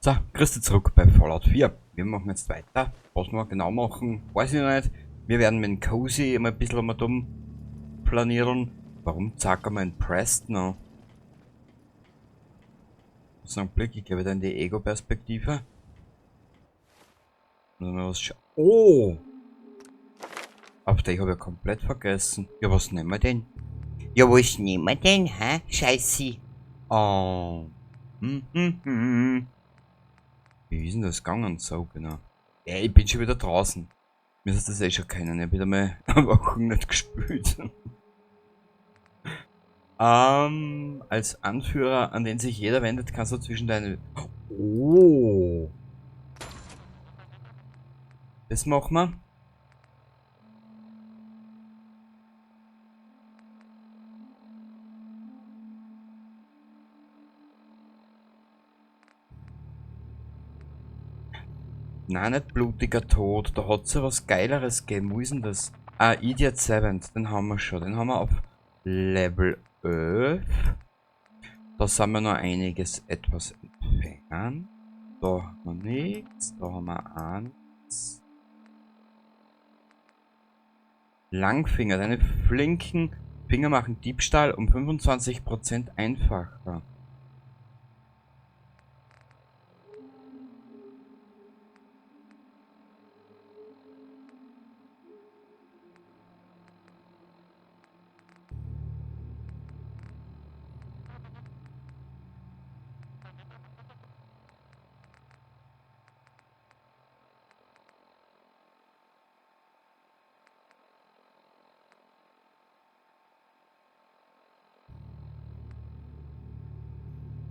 So, grüß dich zurück bei Fallout 4. Wir machen jetzt weiter. Was wir genau machen, weiß ich noch nicht. Wir werden mit dem Cozy immer ein bisschen mal dumm planieren. Warum zacken wir in Preston noch? So einen Blick, ich gehe wieder in die Ego-Perspektive. Oh! Auf den habe ich ja komplett vergessen. Ja, was nehmen wir denn? Ja, was nehmen wir denn, hä? Scheiße. Oh. Wie ist denn das gegangen? So, genau. Ja, ich bin schon wieder draußen. Mir ist das eh schon kennen. Ich hab wieder mal eine Woche nicht gespielt. Als Anführer, an den sich jeder wendet, kannst du zwischen deine... Oh! Das machen wir. Nein, nicht blutiger Tod. Da hat's ja was Geileres gegeben. Wo ist denn das? Ah, Idiot Savant. Den haben wir schon. Den haben wir auf Level 11. Da sind wir noch einiges etwas entfernt. Da haben wir nichts. Da haben wir eins. Langfinger. Deine flinken Finger machen Diebstahl um 25% einfacher.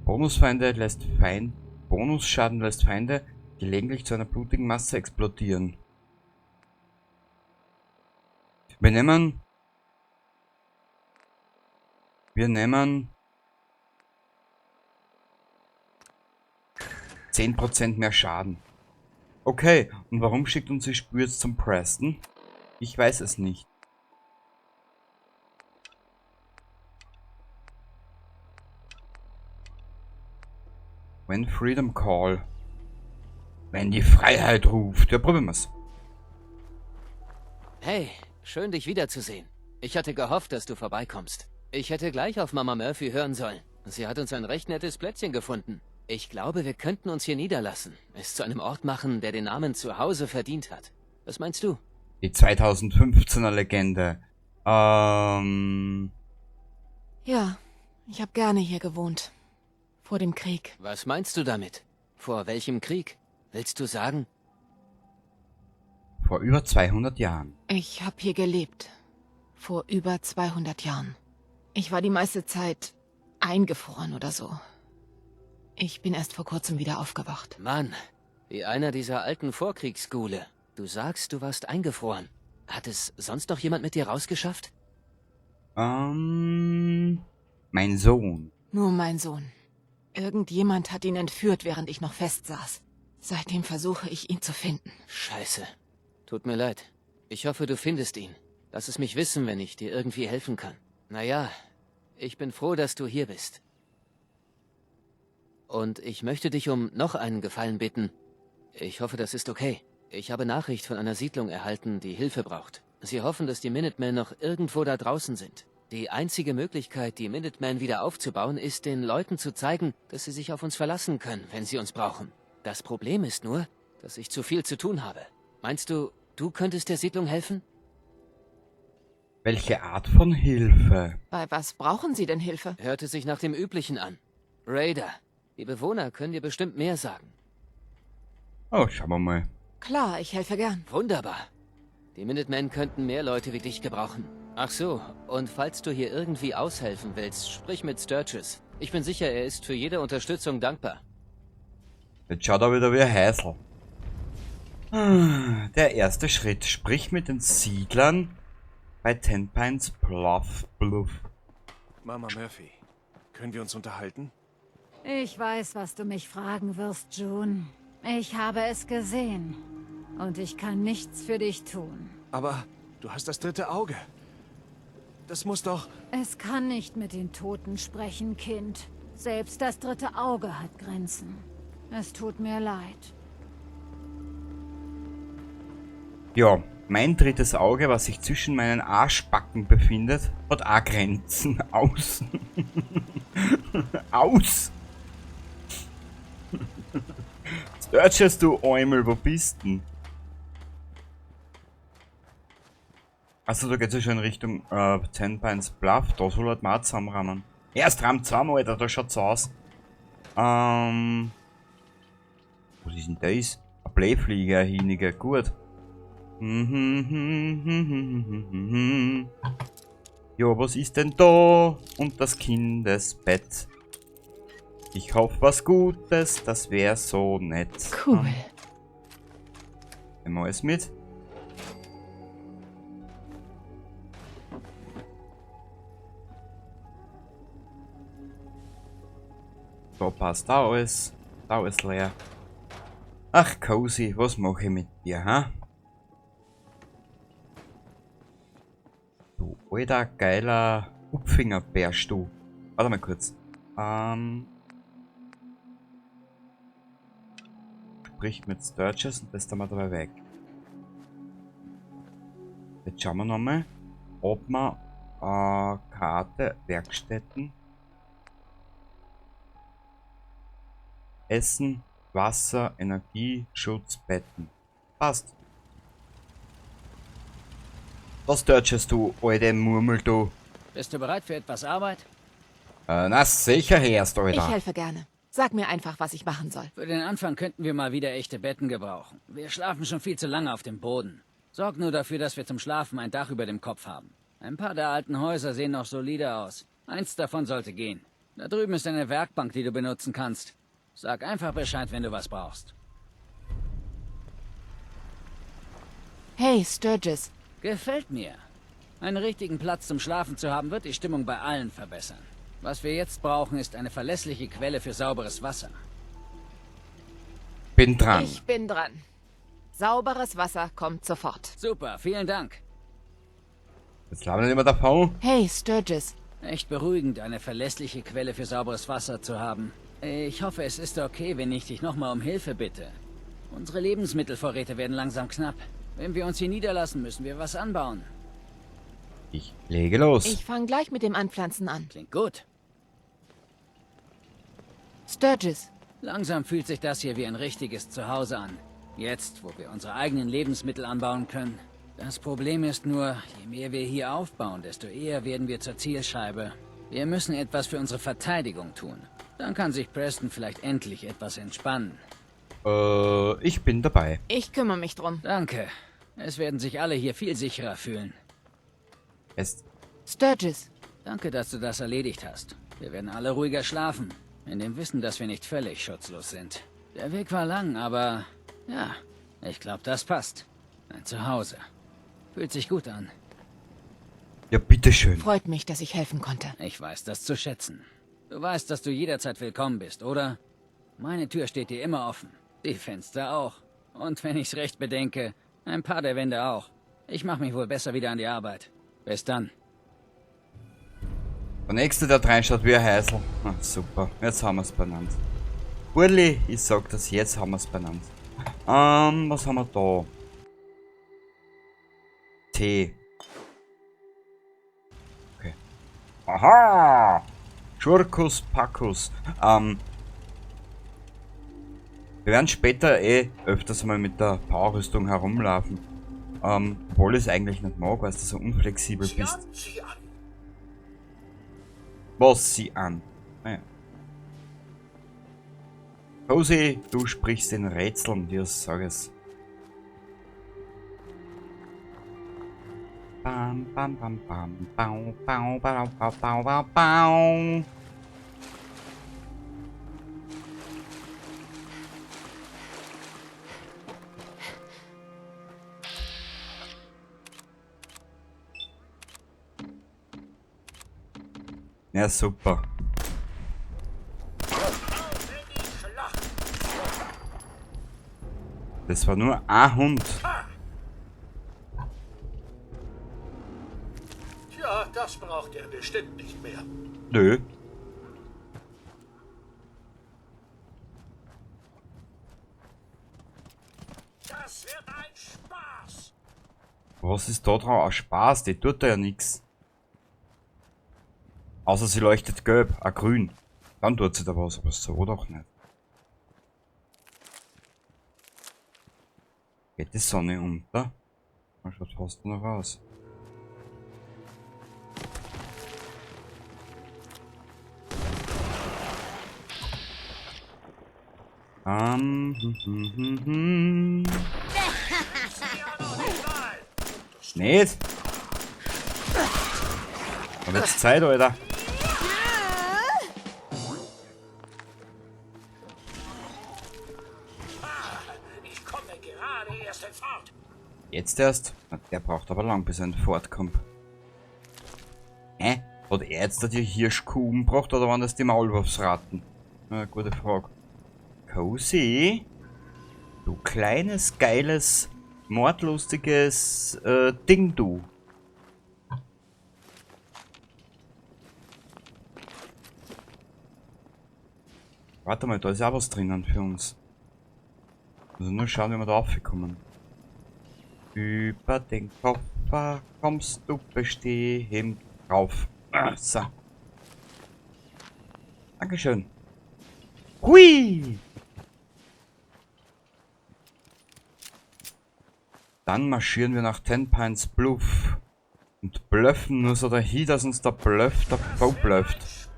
Bonusfeinde lässt Feind, Bonusschaden lässt Feinde gelegentlich zu einer blutigen Masse explodieren. Wir nehmen 10% mehr Schaden. Okay, und warum schickt uns die Spur jetzt zum Preston? Ich weiß es nicht. When Freedom Call. Wenn die Freiheit ruft. Ja, probieren wir's. Hey, schön dich wiederzusehen. Ich hatte gehofft, dass du vorbeikommst. Ich hätte gleich auf Mama Murphy hören sollen. Sie hat uns ein recht nettes Plätzchen gefunden. Ich glaube, wir könnten uns hier niederlassen. Es zu einem Ort machen, der den Namen Zuhause verdient hat. Was meinst du? Die 2015er Legende. Ja, ich habe gerne hier gewohnt. Vor dem Krieg. Was meinst du damit? Vor welchem Krieg? Willst du sagen? Vor über 200 Jahren. Ich hab hier gelebt. Vor über 200 Jahren. Ich war die meiste Zeit eingefroren oder so. Ich bin erst vor kurzem wieder aufgewacht. Mann, wie einer dieser alten Vorkriegsgule. Du sagst, du warst eingefroren. Hat es sonst noch jemand mit dir rausgeschafft? Mein Sohn. Nur mein Sohn. Irgendjemand hat ihn entführt, während ich noch festsaß. Seitdem versuche ich, ihn zu finden. Scheiße. Tut mir leid. Ich hoffe, du findest ihn. Lass es mich wissen, wenn ich dir irgendwie helfen kann. Naja, ich bin froh, dass du hier bist. Und ich möchte dich um noch einen Gefallen bitten. Ich hoffe, das ist okay. Ich habe Nachricht von einer Siedlung erhalten, die Hilfe braucht. Sie hoffen, dass die Minutemen noch irgendwo da draußen sind. Die einzige Möglichkeit, die Minutemen wieder aufzubauen, ist, den Leuten zu zeigen, dass sie sich auf uns verlassen können, wenn sie uns brauchen. Das Problem ist nur, dass ich zu viel zu tun habe. Meinst du, du könntest der Siedlung helfen? Welche Art von Hilfe? Bei was brauchen sie denn Hilfe? Hörte sich nach dem Üblichen an. Raider. Die Bewohner können dir bestimmt mehr sagen. Oh, schauen wir mal. Klar, ich helfe gern. Wunderbar. Die Minutemen könnten mehr Leute wie dich gebrauchen. Ach so, und falls du hier irgendwie aushelfen willst, sprich mit Sturges. Ich bin sicher, er ist für jede Unterstützung dankbar. Jetzt schaut er wieder wie ein Häsel. Der erste Schritt. Sprich mit den Siedlern bei Ten Pines Bluff. Bluff. Mama Murphy, können wir uns unterhalten? Ich weiß, was du mich fragen wirst, June. Ich habe es gesehen. Und ich kann nichts für dich tun. Aber du hast das dritte Auge. Das muss doch... Es kann nicht mit den Toten sprechen, Kind. Selbst das dritte Auge hat Grenzen. Es tut mir leid. Ja, mein drittes Auge, was sich zwischen meinen Arschbacken befindet, hat auch Grenzen. Aus. Aus. Sturges, du Eumel, wo bist denn? Achso, da geht's ja schon in Richtung Ten Pines Bluff. Da soll halt mal auch zusammenrammen. Erst rammt zusammen, Alter, da schaut's aus. Was ist denn das? Ein Blähflieger, hiniger, gut. Ja, was ist denn da? Und das Kindesbett. Ich hoffe was Gutes, das wär so nett. Cool. Nehmen wir alles mit. Da passt auch alles. Da ist leer. Ach, Cozy, was mache ich mit dir, ha? Du alter, geiler Hupfingerbärsch, du. Warte mal kurz. Sprich mit Sturges und das da mal dabei weg. Jetzt schauen wir nochmal, ob wir Karte, Werkstätten, Essen, Wasser, Energie, Schutz, Betten. Passt. Was Sturges, du alte Murmel, du? Bist du bereit für etwas Arbeit? Na sicher, Herrst, Alter. Ich helfe gerne. Sag mir einfach, was ich machen soll. Für den Anfang könnten wir mal wieder echte Betten gebrauchen. Wir schlafen schon viel zu lange auf dem Boden. Sorg nur dafür, dass wir zum Schlafen ein Dach über dem Kopf haben. Ein paar der alten Häuser sehen noch solide aus. Eins davon sollte gehen. Da drüben ist eine Werkbank, die du benutzen kannst. Sag einfach Bescheid, wenn du was brauchst. Hey, Sturges. Gefällt mir. Einen richtigen Platz zum Schlafen zu haben, wird die Stimmung bei allen verbessern. Was wir jetzt brauchen, ist eine verlässliche Quelle für sauberes Wasser. Bin dran. Ich bin dran. Sauberes Wasser kommt sofort. Super, vielen Dank. Jetzt labern wir nicht mehr davon. Hey, Sturges. Echt beruhigend, eine verlässliche Quelle für sauberes Wasser zu haben. Ich hoffe, es ist okay, wenn ich dich nochmal um Hilfe bitte. Unsere Lebensmittelvorräte werden langsam knapp. Wenn wir uns hier niederlassen, müssen wir was anbauen. Ich lege los. Ich fange gleich mit dem Anpflanzen an. Klingt gut. Sturges. Langsam fühlt sich das hier wie ein richtiges Zuhause an. Jetzt, wo wir unsere eigenen Lebensmittel anbauen können. Das Problem ist nur, je mehr wir hier aufbauen, desto eher werden wir zur Zielscheibe. Wir müssen etwas für unsere Verteidigung tun. Dann kann sich Preston vielleicht endlich etwas entspannen. Ich bin dabei. Ich kümmere mich drum. Danke. Es werden sich alle hier viel sicherer fühlen. Sturges. Danke, dass du das erledigt hast. Wir werden alle ruhiger schlafen. In dem Wissen, dass wir nicht völlig schutzlos sind. Der Weg war lang, aber ja, ich glaube, das passt. Ein Zuhause. Fühlt sich gut an. Ja, bitteschön. Freut mich, dass ich helfen konnte. Ich weiß das zu schätzen. Du weißt, dass du jederzeit willkommen bist, oder? Meine Tür steht dir immer offen. Die Fenster auch. Und wenn ich's recht bedenke, ein paar der Wände auch. Ich mach mich wohl besser wieder an die Arbeit. Bis dann. Der nächste, der reinschaut, wie ein Häusl. Ah, super, jetzt haben wir's benannt. Burli, ich sag das, jetzt haben wir's benannt. Was haben wir da? T. Okay. Aha! Schurkus Packus. Wir werden später eh öfters mal mit der Powerrüstung herumlaufen. Obwohl ich es eigentlich nicht mag, weil du so unflexibel bist. Was sie an? Naja. Cozy, du sprichst in Rätseln, dir sag es. Bam, bam, bam, bam, bau, bau, bau, bau, bau, bau, bau. Ja, super. Das war nur ein Hund. Tja, das braucht er bestimmt nicht mehr. Nö. Was ist da drauf? Ein Spaß, die tut da ja nichts. Außer sie leuchtet gelb, auch grün. Dann tut sie da was, aber so doch nicht. Geht die Sonne unter? Man schaut fast noch aus. Nicht? Aber jetzt Zeit, Alter. Ich komme gerade erst in Fahrt. Jetzt erst? Na, der braucht aber lang, bis er in Fahrt kommt. Hä? Hat er jetzt die Hirschkuh umgebracht oder waren das die Maulwurfsratten? Na, gute Frage. Cozy? Du kleines, geiles, mordlustiges Ding, du. Warte mal, da ist auch was drinnen für uns. Also nur schauen, wie wir da raufkommen. Über den Koffer kommst du bestimmt drauf. Ah, so. Dankeschön. Hui! Dann marschieren wir nach Ten Pines Bluff und bluffen nur so dahin, dass uns der Bluff der Bau blufft.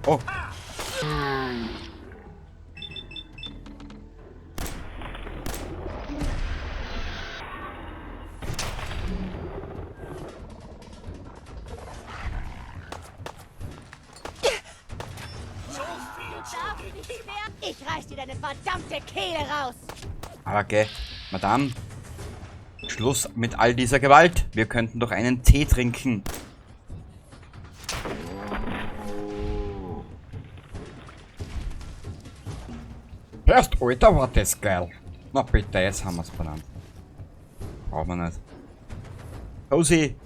Oh. Ich reiß dir deine verdammte Kehle raus. Aber gell, Madame, Schluss mit all dieser Gewalt. Wir könnten doch einen Tee trinken. Erst, Alter, war das geil. Na bitte, jetzt haben wir's benannt. Brauchen wir nicht. Cozy!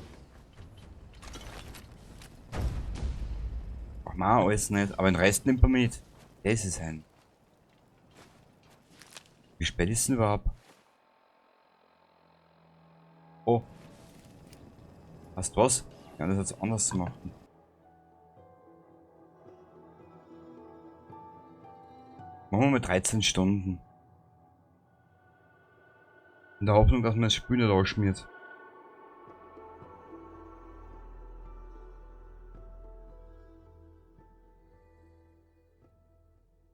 Brauchen wir auch alles nicht, aber den Rest nimmt man mit. Das ist ein. Wie spät ist denn überhaupt? Oh. Weißt du was? Ich kann das jetzt anders machen. Machen wir mal 13 Stunden. In der Hoffnung, dass man das Spiel nicht ausschmiert.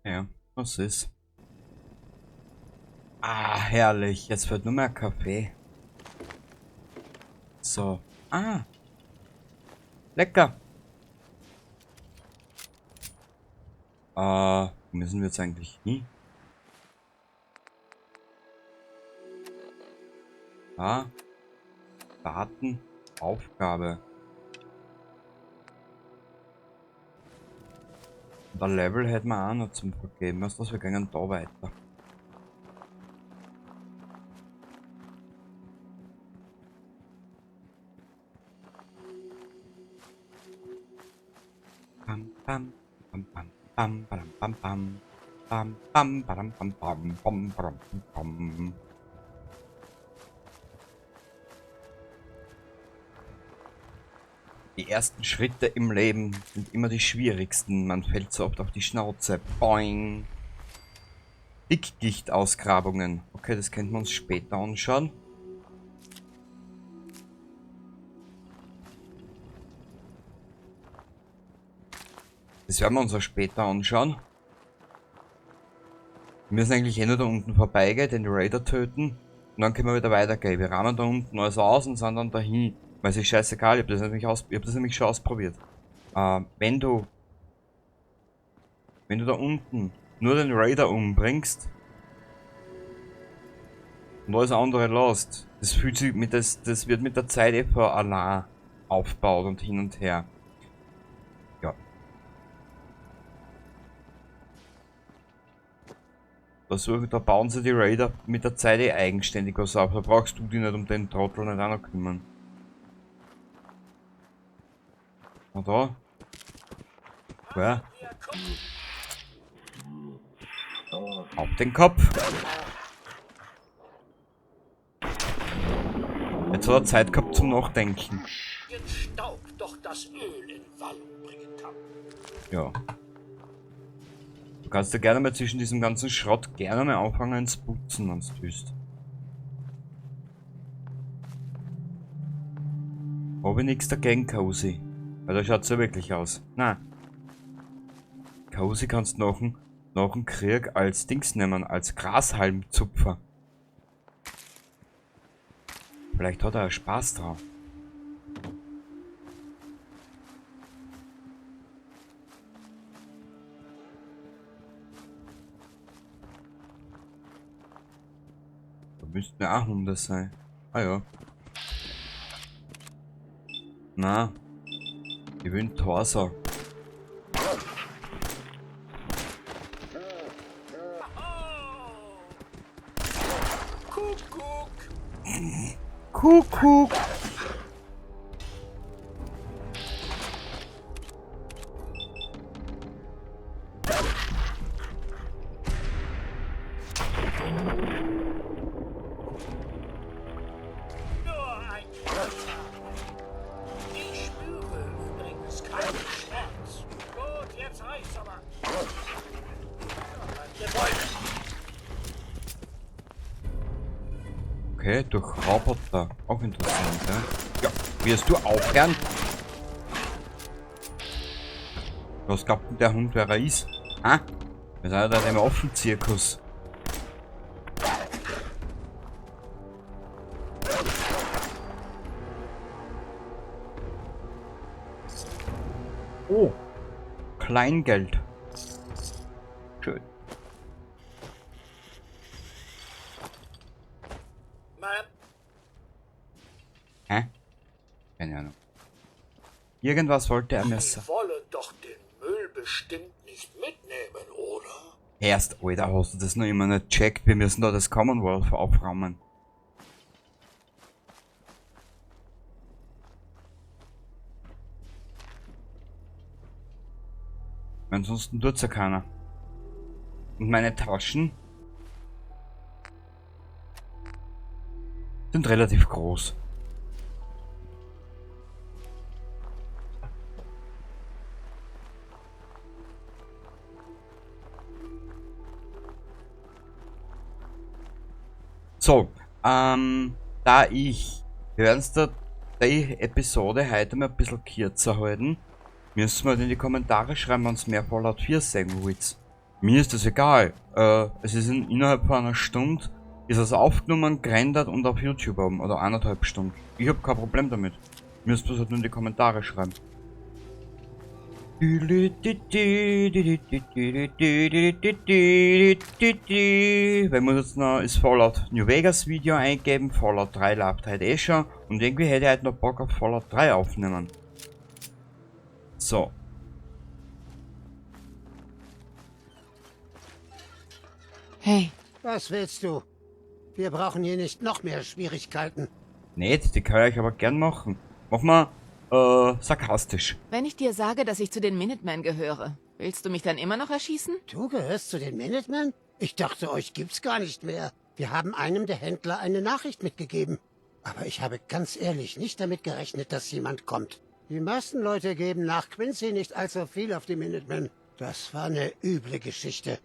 Ja, was ist? Ah, herrlich. Jetzt wird nur mehr Kaffee. So. Ah. Lecker. Wo müssen wir jetzt eigentlich hin? Ah. Daten. Aufgabe. Und ein Level hätten wir auch noch zum Vergeben. Weißt du was, wir gehen da weiter. Pam, pam, pam, pam, pam, pam, pam, pam, pam, pam, pam, pam, pam, pam, pam, pam. Die ersten Schritte im Leben sind immer die schwierigsten. Man fällt so oft auf die Schnauze. Boing. Dickichtausgrabungen. Okay, das könnten wir uns später anschauen. Das werden wir uns auch später anschauen. Wir müssen eigentlich eh nur da unten vorbeigehen, den Raider töten. Und dann können wir wieder weitergehen. Wir rahmen da unten alles aus und sind dann dahin. Weil es ist scheißegal, ich hab das nämlich aus, ich hab das nämlich schon ausprobiert. Wenn du da unten nur den Raider umbringst und alles andere lässt, das fühlt sich mit, das wird mit der Zeit eh von allein aufgebaut und hin und her. Ja. Da bauen sie die Raider mit der Zeit eh eigenständig was auf. Da brauchst du dich nicht um den Trottel nicht auch noch kümmern. Na da. Ja. Auf den Kopf. Jetzt hat er Zeit gehabt zum Nachdenken. Den Staub doch das Öl in Wallung bringen kann. Ja. Du kannst ja gerne mal zwischen diesem ganzen Schrott gerne mal anfangen zu putzen, wenn du willst. Habe ich nichts dagegen, Cozy. Weil da schaut's ja wirklich aus. Na. Cozy kannst du nach dem Krieg als Dings nehmen, als Grashalmzupfer. Vielleicht hat er auch Spaß dran. Da müssten ja auch Hunde sein. Ah ja. Na. Ich will einen Torso. Kuckuck. Kuckuck. Nur ein Kratzer. Ich spüre übrigens keinen Schmerz. Gut, jetzt reicht's aber. Beim Gebäude. Okay, durch Roboter. Auch interessant, ja? Ja, wirst du aufhören? Was glaubt denn der Hund, wer er ist? Ha? Wir sind ja da im Affenzirkus. Oh, Kleingeld. Schön. Hä? Keine Ahnung. Irgendwas wollte er mir sagen. Sie wollen doch den Müll bestimmt nicht mitnehmen, oder? Erst, Alter, hast du das noch immer nicht checkt? Wir müssen da das Commonwealth aufräumen. Ansonsten tut's ja keiner. Und meine Taschen sind relativ groß. So, da ich, wir werden's da die Episode heute mal ein bisschen kürzer halten, müssen wir halt in die Kommentare schreiben, wenn's mehr Fallout 4 sehen wollt. Mir ist das egal. Es ist innerhalb von einer Stunde, ist es aufgenommen, gerendert und auf YouTube oben. Oder eineinhalb Stunden. Ich hab kein Problem damit. Müsst ihr es halt nur in die Kommentare schreiben. Wenn wir jetzt noch das Fallout New Vegas Video eingeben, Fallout 3 läuft heute eh schon und irgendwie hätte ich halt noch Bock auf Fallout 3 aufnehmen. So. Hey. Was willst du? Wir brauchen hier nicht noch mehr Schwierigkeiten. Nicht, die kann ich aber gern machen. Mach mal sarkastisch. Wenn ich dir sage, dass ich zu den Minutemen gehöre, willst du mich dann immer noch erschießen? Du gehörst zu den Minutemen? Ich dachte, euch gibt's gar nicht mehr. Wir haben einem der Händler eine Nachricht mitgegeben. Aber ich habe ganz ehrlich nicht damit gerechnet, dass jemand kommt. Die meisten Leute geben nach Quincy nicht allzu viel auf die Minutemen. Das war eine üble Geschichte.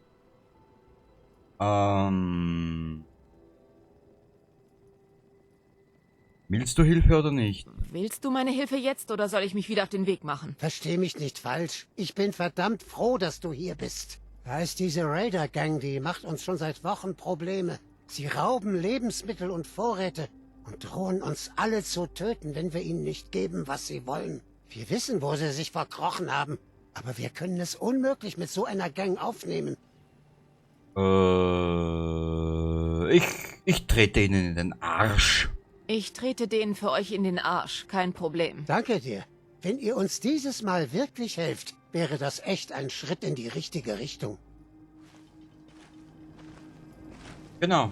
Willst du Hilfe oder nicht? Willst du meine Hilfe jetzt oder soll ich mich wieder auf den Weg machen? Versteh mich nicht falsch. Ich bin verdammt froh, dass du hier bist. Da ist diese Raider-Gang, die macht uns schon seit Wochen Probleme. Sie rauben Lebensmittel und Vorräte und drohen uns alle zu töten, wenn wir ihnen nicht geben, was sie wollen. Wir wissen, wo sie sich verkrochen haben, aber wir können es unmöglich mit so einer Gang aufnehmen. Ich trete ihnen in den Arsch. Ich trete denen für euch in den Arsch, kein Problem. Danke dir. Wenn ihr uns dieses Mal wirklich helft, wäre das echt ein Schritt in die richtige Richtung. Genau,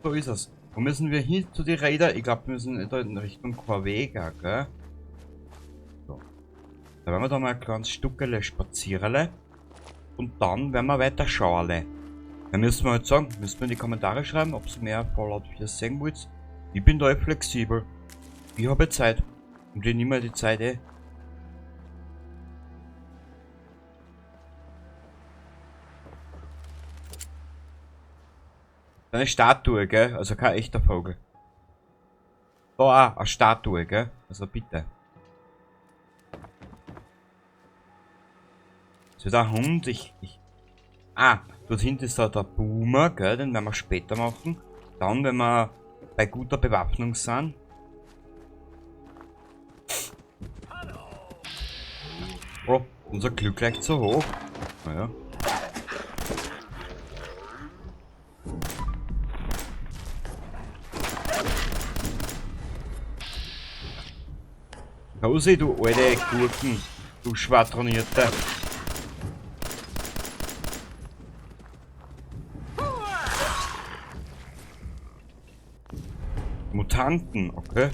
so ist es. Wo müssen wir hin zu den Raider? Ich glaub, wir müssen da in Richtung Corvega, gell? So. Da werden wir da mal ein kleines Stückele spazierele. Und dann werden wir weiter schauen. Dann müssen wir halt sagen, müssen wir in die Kommentare schreiben, ob's mehr Fallout 4 sehen wollt. Ich bin da eh flexibel. Ich habe Zeit. Und ich nehme die Zeit eh. Eine Statue, gell? Also kein echter Vogel. Da auch eine Statue, gell? Also bitte. So, der Hund, ich... Ah, dort hinten ist da der Boomer, gell? Den werden wir später machen. Dann, wenn wir bei guter Bewaffnung sind. Oh, unser Glück gleich zu hoch. Naja. Hose, du alte Gurken, du Schwadronierte. Mutanten, okay.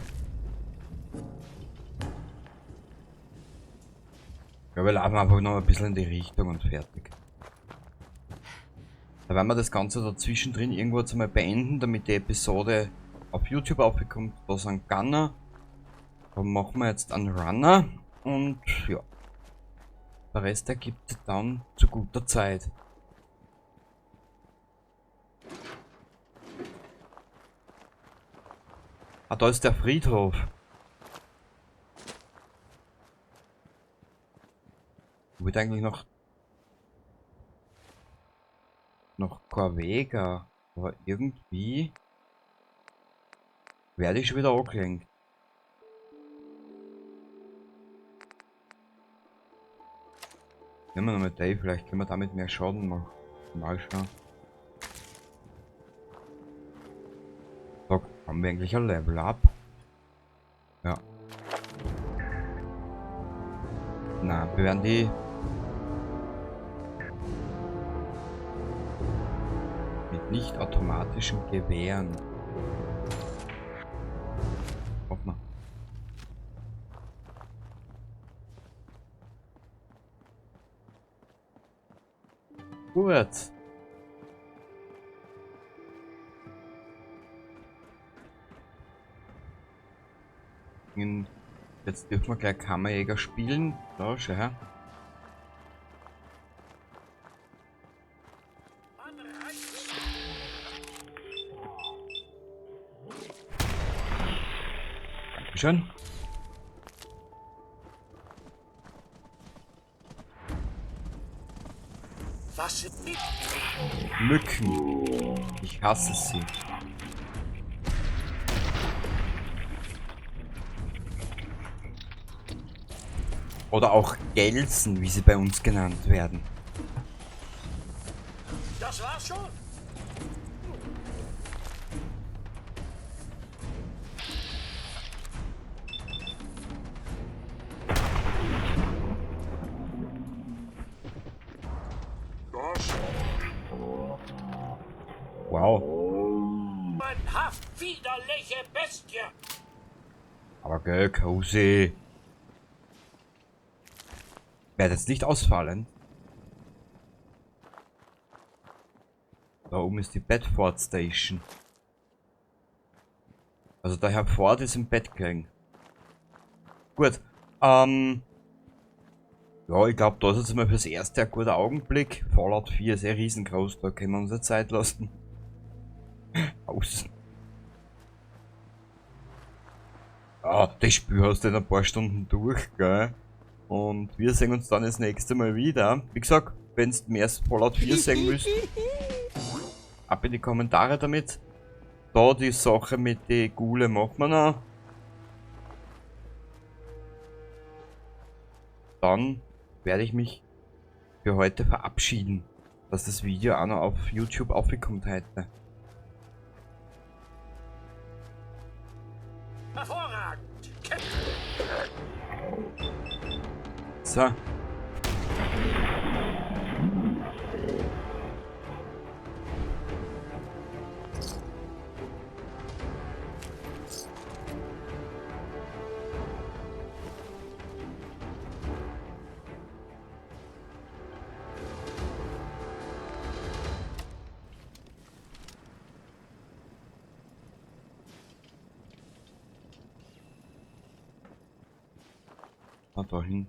Ja, wir laufen einfach noch ein bisschen in die Richtung und fertig. Da werden wir das Ganze dazwischen drin irgendwo jetzt einmal beenden, damit die Episode auf YouTube aufkommt. Da sind Gunner. Da machen wir jetzt einen Runner und ja, der Rest ergibt sich dann zu guter Zeit. Ah, da ist der Friedhof. Ich wollte eigentlich noch Corvega, aber irgendwie werde ich schon wieder angelenkt. Nehmen wir nochmal Dave, vielleicht können wir damit mehr Schaden machen. Mal schauen. So, haben wir eigentlich ein Level Up? Ja. Na, wir werden die mit nicht automatischen Gewehren. Hopp mal. Gut. Jetzt dürfen wir gleich Kammerjäger spielen. Da, schau her. Dankeschön. Was? Mücken. Ich hasse sie. Oder auch Gelsen, wie sie bei uns genannt werden. Das war's schon. Wow. Haft widerliche Bestie. Aber gell, Cozy. Werde jetzt nicht ausfallen. Da oben ist die Bedford Station. Also der Herr Ford ist im Bett gelegen. Gut. Ja, ich glaube, da ist jetzt mal fürs erste ein guter Augenblick. Fallout 4 ist eh riesengroß, da können wir uns ja Zeit lassen. Aus. Ja, das Spiel hast du in ein paar Stunden durch, gell? Und wir sehen uns dann das nächste Mal wieder. Wie gesagt, wenn du mehr Fallout 4 sehen willst, ab in die Kommentare damit. Da die Sache mit den Ghule machen wir noch. Dann werde ich mich für heute verabschieden, dass das Video auch noch auf YouTube aufgekommen heute. Hervorragend. So. Ah, dahin.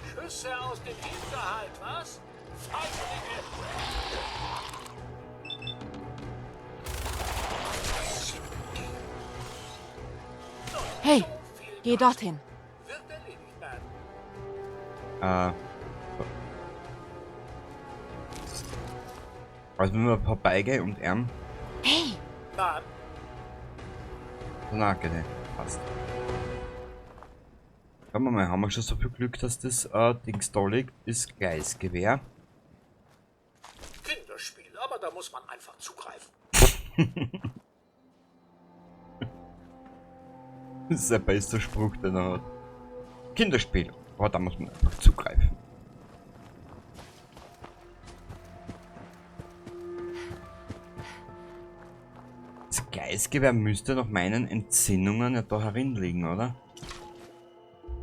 Schüsse aus dem Hinterhalt, was? Feiglinge! Hey, geh dorthin. Wird erledigt, Ma'am. Also wenn wir vorbeigehen und Hey! Ma'am. Na, geht nicht. Passt. Schauen wir mal, haben wir schon so viel Glück, dass das Dings da liegt, ist Gleisgewehr. Kinderspiel, aber da muss man einfach zugreifen. Das ist der beste Spruch, den er hat. Kinderspiel, aber da muss man einfach zugreifen. Das Gleisgewehr müsste nach meinen Entsinnungen ja da herin liegen, oder?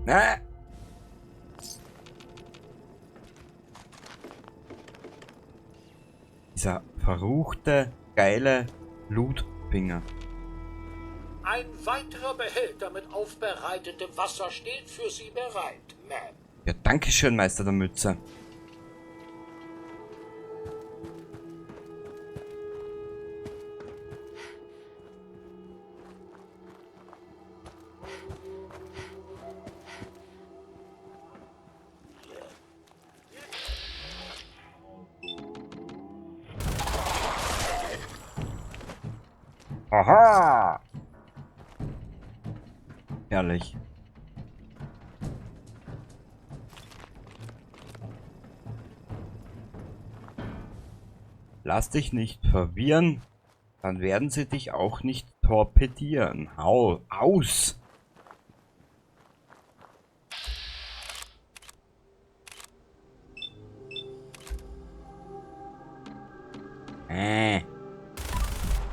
Na! Dieser verruchte, geile Lootfinger. Ein weiterer Behälter mit aufbereitetem Wasser steht für Sie bereit, Ma'am. Ja, danke schön, Meister der Mütze. Aha! Herrlich. Lass dich nicht verwirren, dann werden sie dich auch nicht torpedieren. Hau aus!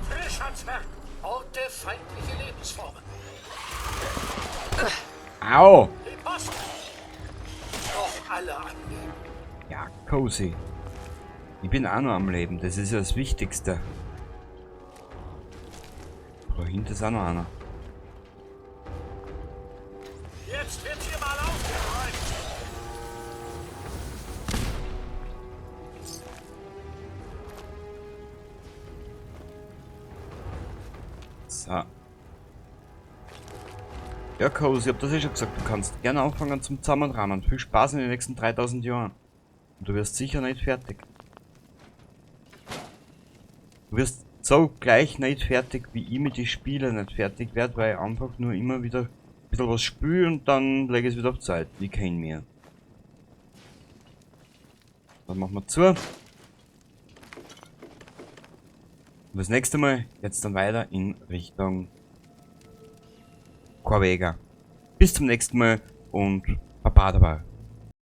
Frisch ans Werk. Orte feindliche Lebensformen. Au! Riposte! Noch alle am Leben. Ja, Cozy. Ich bin auch noch am Leben, das ist ja das Wichtigste. Da hinten ist auch noch einer. Jetzt wird hier mal aufgeräumt. So. Ja, Cozy, ich hab das eh schon gesagt, du kannst gerne anfangen zum Zusammenrahmen. Viel Spaß in den nächsten 3000 Jahren. Und du wirst sicher nicht fertig. Du wirst so gleich nicht fertig, wie ich mit den Spielen nicht fertig werd, weil ich einfach nur immer wieder ein bisschen was spüle und dann lege ich es wieder auf Zeit. Ich kenn mir. Dann machen wir zu. Und das nächste Mal geht's dann weiter in Richtung Corvega. Bis zum nächsten Mal und Baba dabei.